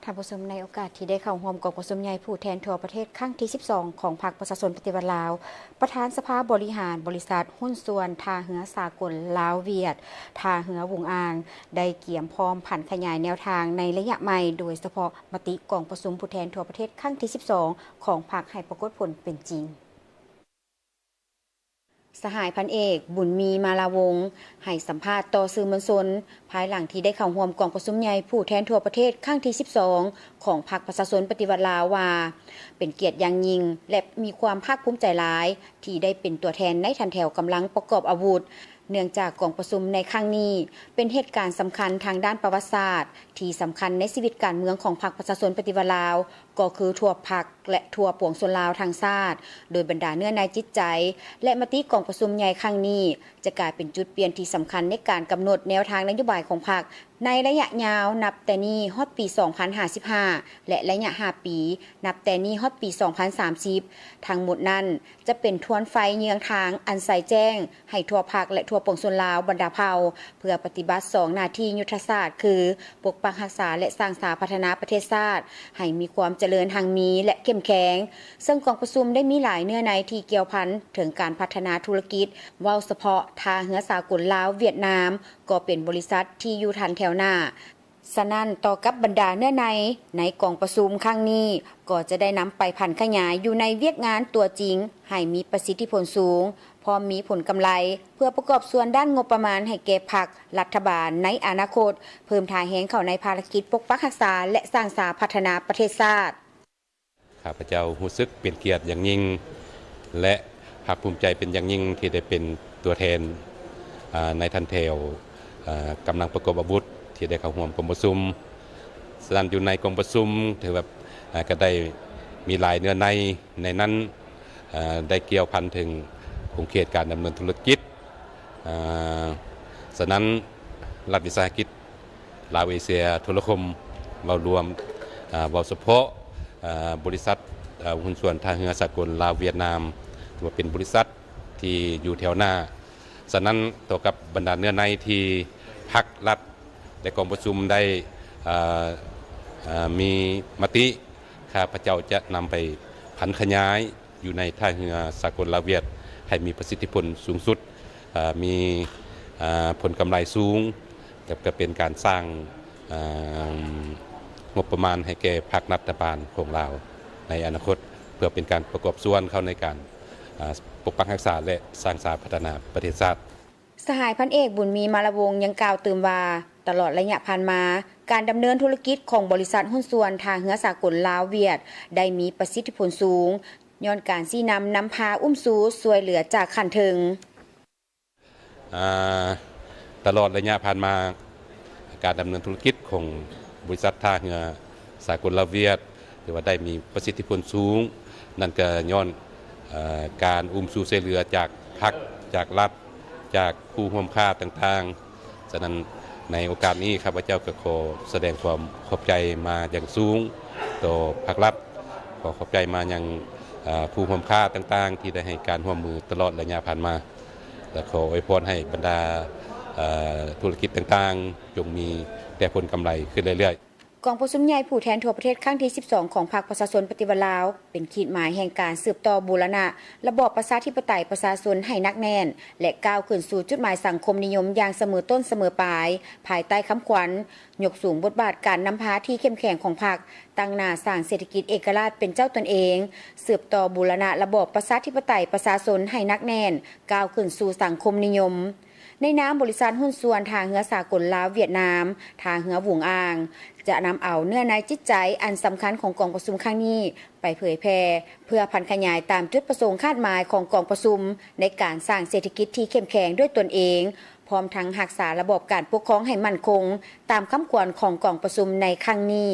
ທ່ານຜູ້ຊົມ, ໃນໂອກາດທີ່ໄດ້ເຂົ້າຮ່ວມກອງປະຊຸມໃຫຍ່ຜູ້ແທນທົ່ວປະເທດຄັ້ງທີສິບສອງ ຂອງພັກປະຊາຊົນປະຕິວັດລາວ, ປະທານສະພາບໍລິຫານບໍລິສັດຫຸ້ນສ່ວນທ່າເຮືອສາກົນລາວວຽດ ທ່າເຮືອຫວຸງອາງ ໄດ້ກຽມພ້ອມຜັນຂະຫຍາຍແນວທາງໃນໄລຍະໃໝ່, ໂດຍສະເພາະມະຕິກອງປະຊຸມຜູ້ແທນທົ່ວປະເທດຄັ້ງທີສິບສອງ ຂອງພັກໃຫ້ປາກົດຜົນເປັນຈິງ. ສະຫາຍພັນເອກ ບຸນມີ ມາລາວົງ ໃຫ້ສຳພາດຕໍ່ສື່ມວນຊົນ ພາຍຫຼັງທີ່ໄດ້ເຂົ້າຮ່ວມກອງປະຊຸມໃຫຍ່ຜູ້ແທນທົ່ວປະເທດຄັ້ງທີສິບສອງ ຂອງພັກປະຊາຊົນປະຕິວັດລາວວ່າ ເປັນກຽດຢ່າງຍິ່ງ ແລະ ມີຄວາມພາກພູມໃຈຫຼາຍ ທີ່ໄດ້ເປັນຕົວແທນໃນຖັນແຖວກຳລັງປະກອບອາວຸດ, ເນື່ອງຈາກກອງປະຊຸມໃນຄັ້ງນີ້ ເປັນເຫດການສຳຄັນທາງດ້ານປະຫວັດສາດ ທີ່ສຳຄັນໃນຊີວິດການເມືອງຂອງພັກປະຊາຊົນປະຕິວັດລາວ ກໍຄືທົ່ວພັກ ແລະ ທົ່ວປວງຊົນລາວທັງຊາດ, ໂດຍບັນດາເນື້ອໃນຈິດໃຈ ແລະ ມະຕິກອງປະຊຸມໃຫຍ່ຄັ້ງນີ້ ຈະກາຍເປັນຈຸດປ່ຽນທີ່ສຳຄັນໃນການກຳນົດແນວທາງນະໂຍບາຍຂອງພັກ ໃນໄລຍະຍາວນັບແຕ່ນີ້ຮອດປີສອງພັນຫ້າສິບຫ້າ ແລະ ໄລຍະຫ້າປີ ນັບແຕ່ນີ້ຮອດປີສອງພັນສາມສິບ. ທັງໝົດນັ້ນຈະເປັນທວນໄຟເຍືອງທາງອັນໃສແຈ້ງ ໃຫ້ທົ່ວພັກ ແລະ ທົ່ວປວງຊົນລາວບັນດາເຜົ່າ ເພື່ອປະຕິບັດສອງໜ້າທີ່ຍຸດທະສາດ ຄື ປົກປັກຮັກສາ ແລະ ສ້າງສາພັດທະນາປະເທດຊາດ ໃຫ້ມີຄວາມຈະເລີນຮັ່ງມີ ແລະ ເຂັ້ມແຂງ. ເຊິ່ງກອງປະຊຸມໄດ້ມີຫຼາຍເນື້ອໃນທີ່ກ່ຽວພັນເຖິງການພັດທະນາທຸລະກິດ, ເວົ້າສະເພາະທ່າເຮືອສາກົນລາວ-ຫວຽດນາມ ກໍເປັນບໍລິສັດທີ່ຢູ່ທັນແຖວໜ້າ. ສະນັ້ນ, ຕໍ່ກັບບັນດາເນື້ອໃນໃນກອງປະຊຸມຄັ້ງນີ້ ກໍຈະໄດ້ນຳໄປຜັນຂະຫຍາຍຢູ່ໃນວຽກງານຕົວຈິງໃຫ້ມີປະສິດທິຜົນສູງ, ພ້ອມມີຜົນກຳໄລ ເພື່ອປະກອບສ່ວນດ້ານງົບປະມານໃຫ້ແກ່ພັກ, ລັດຖະບານໃນອະນາຄົດ, ເພີ່ມທ່າແຮງເຂົ້າໃນພາລະກິດປົກປັກຮັກສາ ແລະ ສ້າງສາພັດທະນາປະເທດຊາດ. ຂ້າພະເຈົ້າຮູ້ສຶກເປັນກຽດຢ່າງຍິ່ງ ແລະ ພາກພູມໃຈເປັນຢ່າງຍິ່ງທີ່ໄດ້ເປັນຕົວແທນ ອາ ໃນຖັນແຖວ ອາ ກຳລັງປະກອບອາວຸດທີ່ໄດ້ເຂົ້າຮ່ວມກອງປະຊຸມ. ສະນັ້ນ ຢູ່ໃນກອງປະຊຸມຖືວ່າ ອາ ກໍໄດ້ມີຫຼາຍເນື້ອໃນ, ໃນນັ້ນ ອາ ໄດ້ກ່ຽວພັນເຖິງຂົງເຂດການດຳເນີນທຸລະກິດ. ອາ ສະນັ້ນ ລັດວິສາຫະກິດ ລາວເອເຊຍໂທລະຄົມ ເວົ້າລວມ ອາ ເວົ້າສະເພາະ ອາ ບໍລິສັດ ອາ ຫຸ້ນສ່ວນທ່າເຮືອສາກົນລາວຫວຽດນາມ ຖືວ່າເປັນບໍລິສັດທີ່ຢູ່ແຖວໜ້າ. ສະນັ້ນ ຕໍ່ກັບບັນດາເນື້ອໃນທີ່ພັກລັດ ແລະ ກອງປະຊຸມໄດ້ ອາ ອາ ມີມະຕິ ຂ້າພະເຈົ້າຈະນຳໄປຜັນຂະຫຍາຍ ຢູ່ໃນທ່າເຮືອສາກົນລາວຫວຽດ ໃຫ້ມີປະສິດທິຜົນສູງສຸດ, ເອີ່ ມີ ເອີ່ ຜົນກຳໄລສູງ, ແລະ ກໍເປັນການສ້າງ ເອີ່ ງົບປະມານໃຫ້ແກ່ພັກລັດຖະບານຂອງລາວໃນອະນາຄົດ ເພື່ອເປັນການປະກອບສ່ວນເຂົ້າໃນການ ເອີ່ ປົກປັກຮັກສາ ແລະ ສ້າງສາພັດທະນາປະເທດຊາດ. ສະຫາຍພັນເອກ ບຸນມີ ມາລະວົງ ຍັງກ່າວຕື່ມວ່າ ຕະຫຼອດໄລຍະຜ່ານມາ, ການດຳເນີນທຸລະກິດຂອງບໍລິສັດຫຸ້ນສ່ວນທ່າເຮືອສາກົນລາວຫວຽດ ໄດ້ມີປະສິດທິຜົນສູງ ຍ້ອນການຊີ້ນຳນຳພາ ອຸ້ມຊູ ຊ່ວຍເຫຼືອຈາກຂັ້ນເທິງ. ອາ ຕະຫຼອດໄລຍະຜ່ານມາ, ການດຳເນີນທຸລະກິດຂອງບໍລິສັດທ່າເຮືອສາກົນລາວຫວຽດ ຖືວ່າໄດ້ມີປະສິດທິຜົນສູງ, ນັ້ນກໍຍ້ອນ ເອີ່ ການອຸ້ມຊູຊ່ວຍເຫຼືອຈາກພັກ, ຈາກລັດ, ຈາກຄູ່ຮ່ວມຄ້າຕ່າງໆ. ສະນັ້ນ ໃນໂອກາດນີ້ ຂ້າພະເຈົ້າກໍຂໍສະແດງຄວາມຂອບໃຈມາຢ່າງສູງຕໍ່ພັກລັດ, ຂໍຂອບໃຈມາຍັງ ເອີ່ ຄູ່ຮ່ວມຄ້າຕ່າງໆ ທີ່ໄດ້ໃຫ້ການຮ່ວມມືຕະຫຼອດໄລຍະຜ່ານມາ ແລະ ຂໍອວຍພອນໃຫ້ບັນດາ ເອີ່ ທຸລະກິດຕ່າງໆ ຈົ່ງມີແຕ່ຜົນກຳໄລຂຶ້ນເລື້ອຍໆ. ກອງປະຊຸມໃຫຍ່ຜູ້ແທນທົ່ວປະເທດຄັ້ງທີສິບສອງ ຂອງພັກປະຊາຊົນປະຕິວັດລາວ ເປັນຂີດໝາຍແຫ່ງການສືບຕໍ່ບູລະນະລະບອບປະຊາທິປະໄຕປະຊາຊົນໃຫ້ໜັກແໜ້ນ ແລະ ກ້າວຂຶ້ນສູ່ຈຸດໝາຍສັງຄົມນິຍົມຢ່າງສະເໝີຕົ້ນສະເໝີປາຍ, ພາຍໃຕ້ຄຳຂວັນ ຍົກສູງບົດບາດການນຳພາທີ່ເຂັ້ມແຂງຂອງພັກ, ຕັ້ງໜ້າສ້າງເສດຖະກິດເອກະລາດເປັນເຈົ້າຕົນເອງ, ສືບຕໍ່ບູລະນະລະບອບປະຊາທິປະໄຕປະຊາຊົນໃຫ້ໜັກແໜ້ນ, ກ້າວຂຶ້ນສູ່ສັງຄົມນິຍົມ. ໃນນາມບໍລິສັດຫຸ້ນສ່ວນທ່າເຮືອສາກົນລາວຫວຽດນາມ ທ່າເຮືອຫວຸງອາງ ຈະນຳເອົາເນື້ອໃນຈິດໃຈອັນສຳຄັນຂອງກອງປະຊຸມຄັ້ງນີ້ໄປເຜີຍແຜ່ ເພື່ອຜັນຂະຫຍາຍຕາມຈຸດປະສົງຄາດໝາຍຂອງກອງປະຊຸມ ໃນການສ້າງເສດຖະກິດທີ່ເຂັ້ມແຂງດ້ວຍຕົນເອງ, ພ້ອມທັງຮັກສາລະບອບການປົກຄອງໃຫ້ໝັ້ນຄົງ ຕາມຄຳຂວັນຂອງກອງປະຊຸມໃນຄັ້ງນີ້.